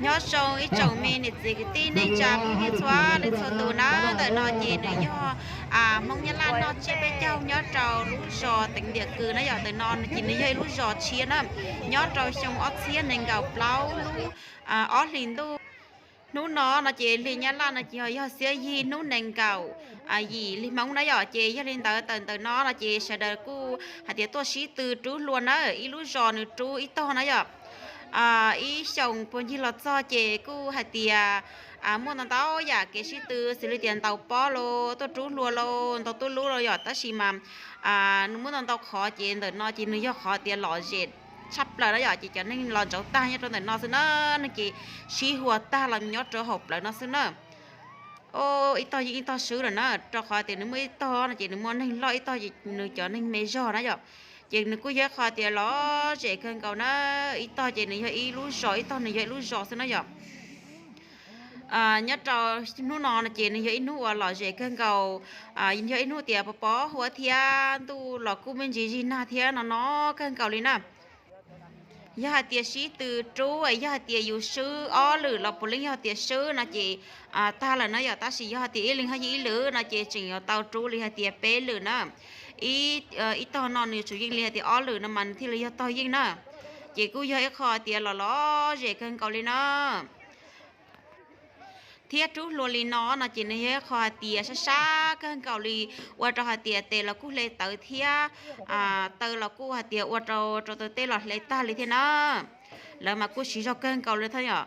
Nyob zoo ib tsoom me niam txiv kwv tij neej tsa phooj ywg txhua leej txhua tus na, ntawm no ces nws yog Hmoob Nyab Laj noj tsiab peb caug nyob rau lub zos Teev Diam Kws na yom. Ntawm no ces nws yog ib lub zos tshiab na, nyob rau xyoo ob txhiab nees nkaum plaub lub ob hlis ntuj. Hnub no no ces hli Nyab Laj no ces yog xiab yig hnub nees nkaum yim hli Hmoob na yom. Ces yog li ntawd tawm ntawm no no ces sawv daws kuj hais tias tuaj sib tw rub hlua na, ib lub zos nws rub ib tog na yom. Ib xyoos puag ncig los txog ces kuj hais tias muaj ntau ntau yam kev sib tw xws li tias ntaus pob los tuaj rub hlua los ntaus tub lub los yom, tab sis mas nws muaj ntau ntau qhov ces ntawm no ces nws yog qhov tias lom zem tshaj plaws na yom, ces cov neeg los ntsoov tag nyob rau ntawm no xwb na, no ces sib hua tag los nyob rau hauv plawv no xwb na. Ib tog yeej ib tog swb lawm na, rau qhov tias nws muaj ib tog no ces nws muaj neeg loj, ib tog ces nws cov neeg me zog na yom. Ces nws kuj yog ib qho tias lom zem kawg nkaus na, ib tog ces nws yog ib lub zos, ib tog nws yog ib lub zos xwb na yom. Nyob rau hnub no no ces nws yog ib hnub uas lom zem kawg nkaus, yog ib hnub tias pos pos huab thiab ntuj los kuj me ntsis zig nag thiab no no kawg nkaus li na. Yog hais tias sib tw rub, yog hais tias yus swb ob lwm los puav leej yog tias swb no ces tag lawm na yom, tab sis yog hais tias ib leeg haj yog ib lwm no ces tseem yuav tau rub li hais tias peb lwm na. Ib tog no nws tsum yeej li hais tias ob lwm no mas nws thiaj li yog tog yeej na. Ces kuj yog ib qho tias lom lom zem kawg nkaus li na. Thiab rub hlua li no no ces nws yog ib qho hais tias sab sab kawg nkaus li, ua rau hais tias tes los kuj hle tawv thiab taw los kuj hais tias ua rau rau taw teb los hle tag li thiab na. Lawv mas kuj siv zog kawg nkaus li thiab yom.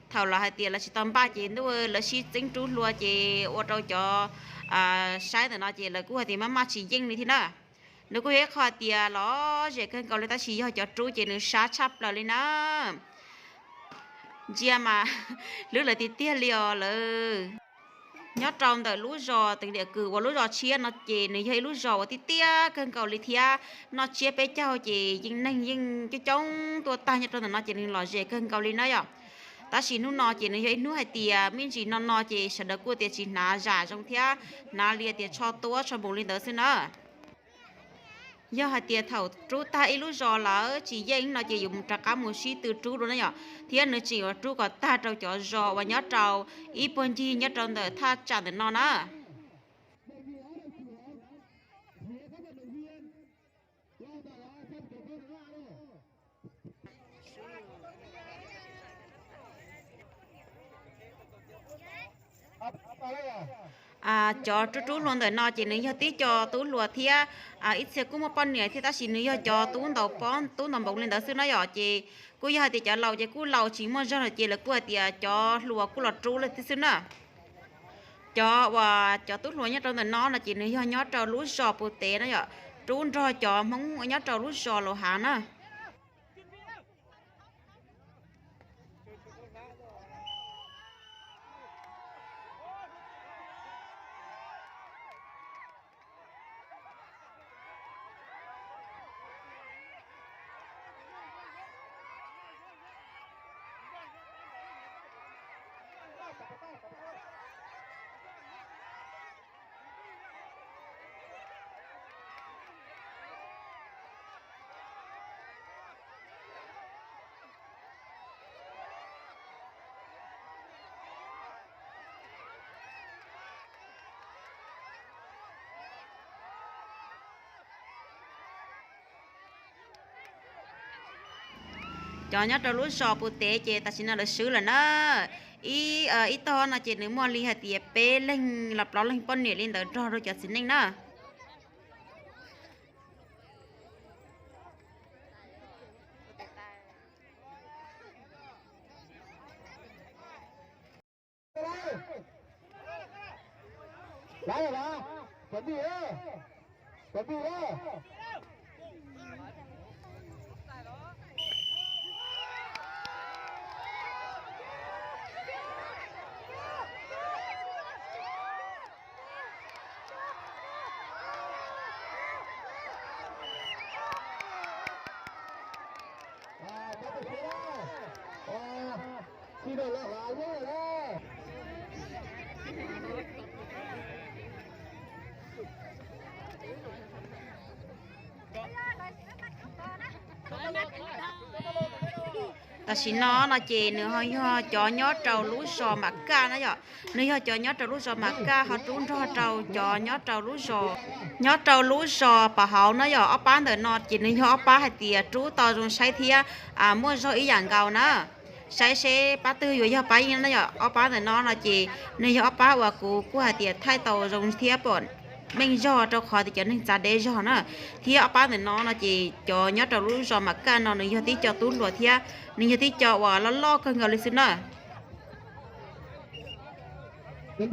Thaum lawv hais tias lawv tsis tau npaj ces ntuj lawv sib txeeb rub hlua ces ua rau cov saib ntawm no ces lawv kuj hais tias maj maj tsis yeej li thiab na. Nws kuj yog ib qho hais tias lom zem kawg nkaus li tab sis yog cov rub ces nws sab tshaj plaws li na. Ntsia mas hlwb lawv tiag tiag li os lawv. Nyob rau ntawm lub zos Teev Diam Kws uas lub zos tshiab no ces nws yog ib lub zos uas tiaj tiaj kawg nkaus li thiab noj tsiab peb caug ces yeej neeg yeej coob coob tuaj tag nyob rau ntawm no ces nws lom zem kawg nkaus li na yom. Tab sis hnub no ces nws yog ib hnub hais tias me ntsis no no ces sawv daws kuj tias tsis hnav zam zoo thiab hnav li tias tsho tuab tsho npoos li ntawd xwb na. Yog hais tias thaum rub tag ib lub zos lawm tsis yeej no ces yuav mus rov qab mus sib tw rub dua na yom, thiab nws tseem yuav rub kom tag rau cov zos uas nyob rau ib puag ncig nyob rau ntawm thaj tsam ntawm no na. Cov rub rub hlua ntawm no ces nws yog tib co tub hluas thiab ib txhia kuj muaj poj niam thiab tab sis nws yog cov tub ntaus pob tub ntaus npoos li ntawd xwb na yom. Ces kuj yog hais tias cov laus ces kuj laus tsis muaj zog lawm ces lawv kuj hais tias cov hluas kuj los rub li thiab xwb na. Cov uas cov tub hluas nyob rau ntawm no no ces nws yog nyob rau lub zos Pus Tev na yom, rub nrog cov Hmoob nyob rau lub zos Laus Hav na. Cov nyob rau lub zos Pus Tev ces tam sim no lawv swb lawm na. Ib, ib tog no ces nws muaj li hais tias peb leeg los plaub leeg poj niam li ntawd nrog rau cov txiv neej na. Tam sim no no ces nws ho yog cov nyob rau lub zos Mam Kaj na yom. Nws yog cov nyob rau lub zos Mam Kaj ho rub nrog rau cov nyob rau lub zos, nyob rau lub zos Pam Hauv na yom. Ob pab ntawm no ces nws yog ob pab hais tias rub tau zoo saib thiab muaj zog ib yam nkaus na. Saib seb pab twg yuav yog pab yeej na yom. Ob pab ntawm no no ces nws yog ob pab uas kuv kuj hais tias thaij tau zoo thiab pom meej zog rau qhov tias cov neeg txav deb zog na. Thiab ob pab ntawm no no ces cov nyob rau lub zos Mam Kaj no nws yog tib co tub hluas thiab nws yog tib co uas loj loj kawg nkaus li xwb na. Chuẩn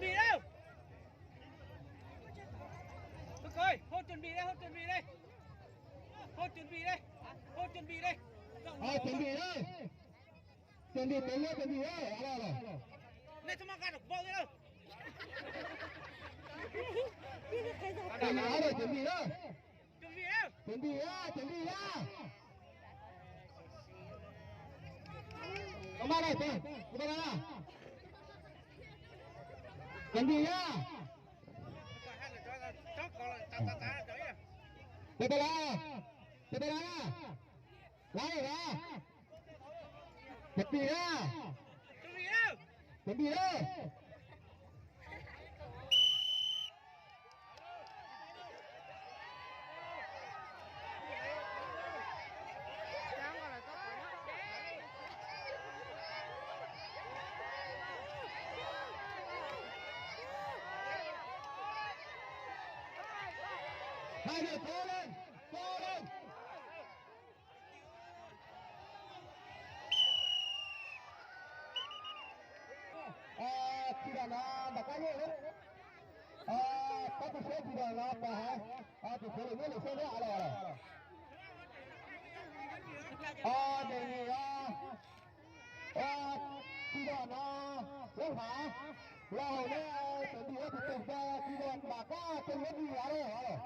bị đâu? Thôi coi, hô chuẩn bị đây, hô chuẩn bị đây. Hô chuẩn bị đây. Hô chuẩn bị đây. Hô chuẩn bị đây. Chuẩn bị, chuẩn bị, chuẩn bị đây. Alo, alo. Này, sao mà gạt được vào đây đâu? Chuẩn bị, alo, chuẩn bị đây. Chuẩn bị đây. Chuẩn bị đây, chuẩn bị đây. Công an này, công an này. Chuẩn bị nhá. Từ từ đã. Từ từ đã. Lá này đã. Chuẩn bị nhá. Chuẩn bị nhá. Hai người cố lên, cố lên. Ờ, chỉ là nó bật cái gì đấy. Ờ, có một số chỉ là nó có hả? Ờ, thì số lượng nó được số đó là. Ờ, đề nghị, ờ, ờ, Ces no, lub hav, los neb tawm ntim tus tus ces ces mam kab tej lub nyiam lawm.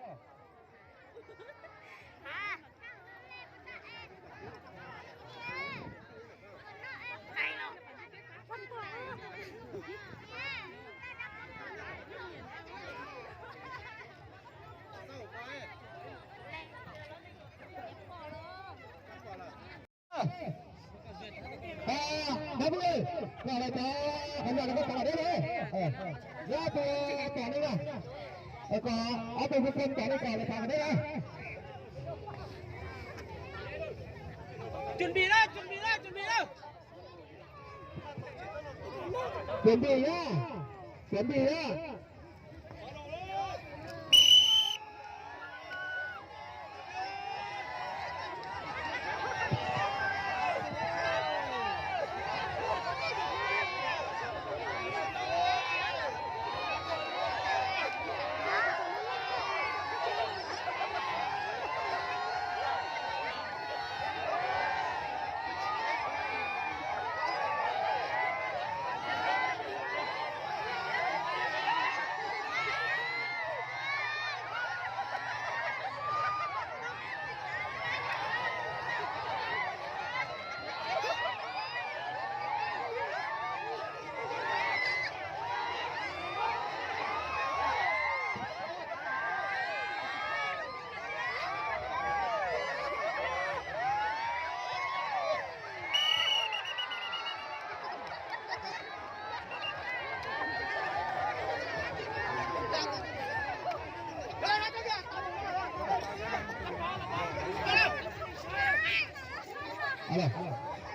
Chuẩn bị nhá, chuẩn bị nhá. Chuẩn bị nhá.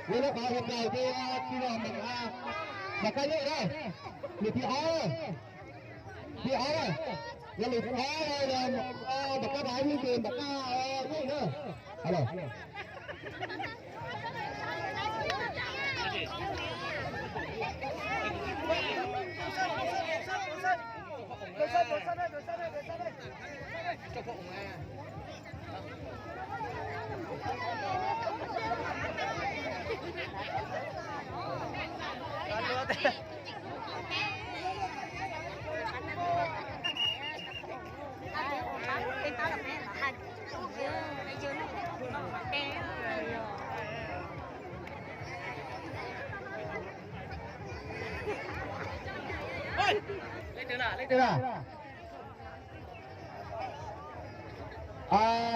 Ua lub qhov hauv paus ces tsis los mam, mam kab yeej na. Lwm thib ob, thib ob, yog lwm thib ob, mam kab yeej ces mam kab yeej na. Leej twg na?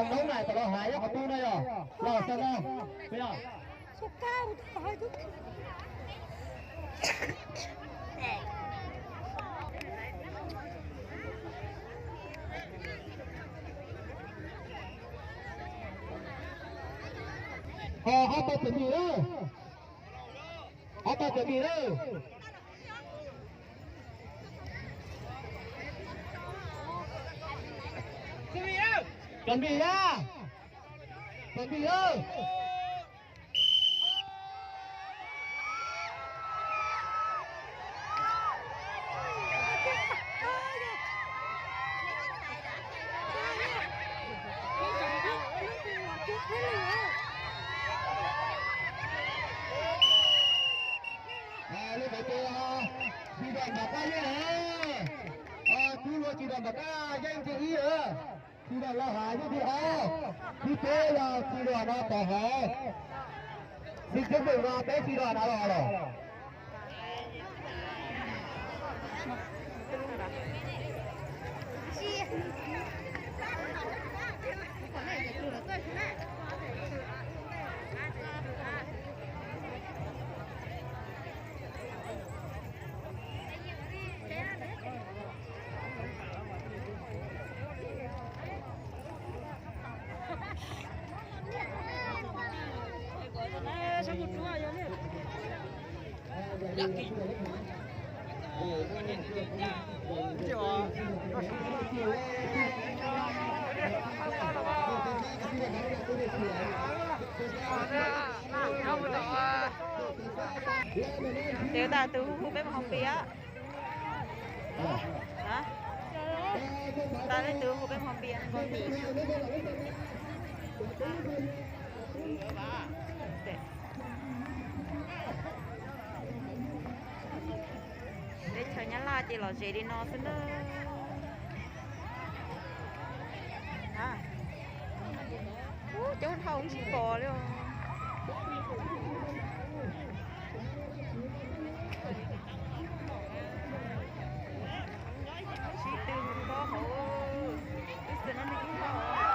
Noob Nais tom los hav nyob qhov twg no yog? Los xav no, yog. Ho ob tug txiv nus lawm. Ob tug txiv nus lawm. Chuẩn bị nhá. Chuẩn bị nhá. Lub qhov ces Sij Dom nram qab yeej na. Tub Luag Sij Dom nram qab yeej thib ib lawm. Sij Dom los hav yeej thib ob. Thib peb yog Sij Dom no tod hav. Xib Xyooj Pem no peb Sij Dom na los lawm. Ces tas tus hu peb mus hoo pias. Tas leej twg hu peb mus hoo pias. Nkaus ntim. Ces Nyab laj ces lom zem li no xwb na. Ub, coob dhau tsis pom li os. Sib tw mus nyob hauv, ib txwm no nws kuj nyob hauv.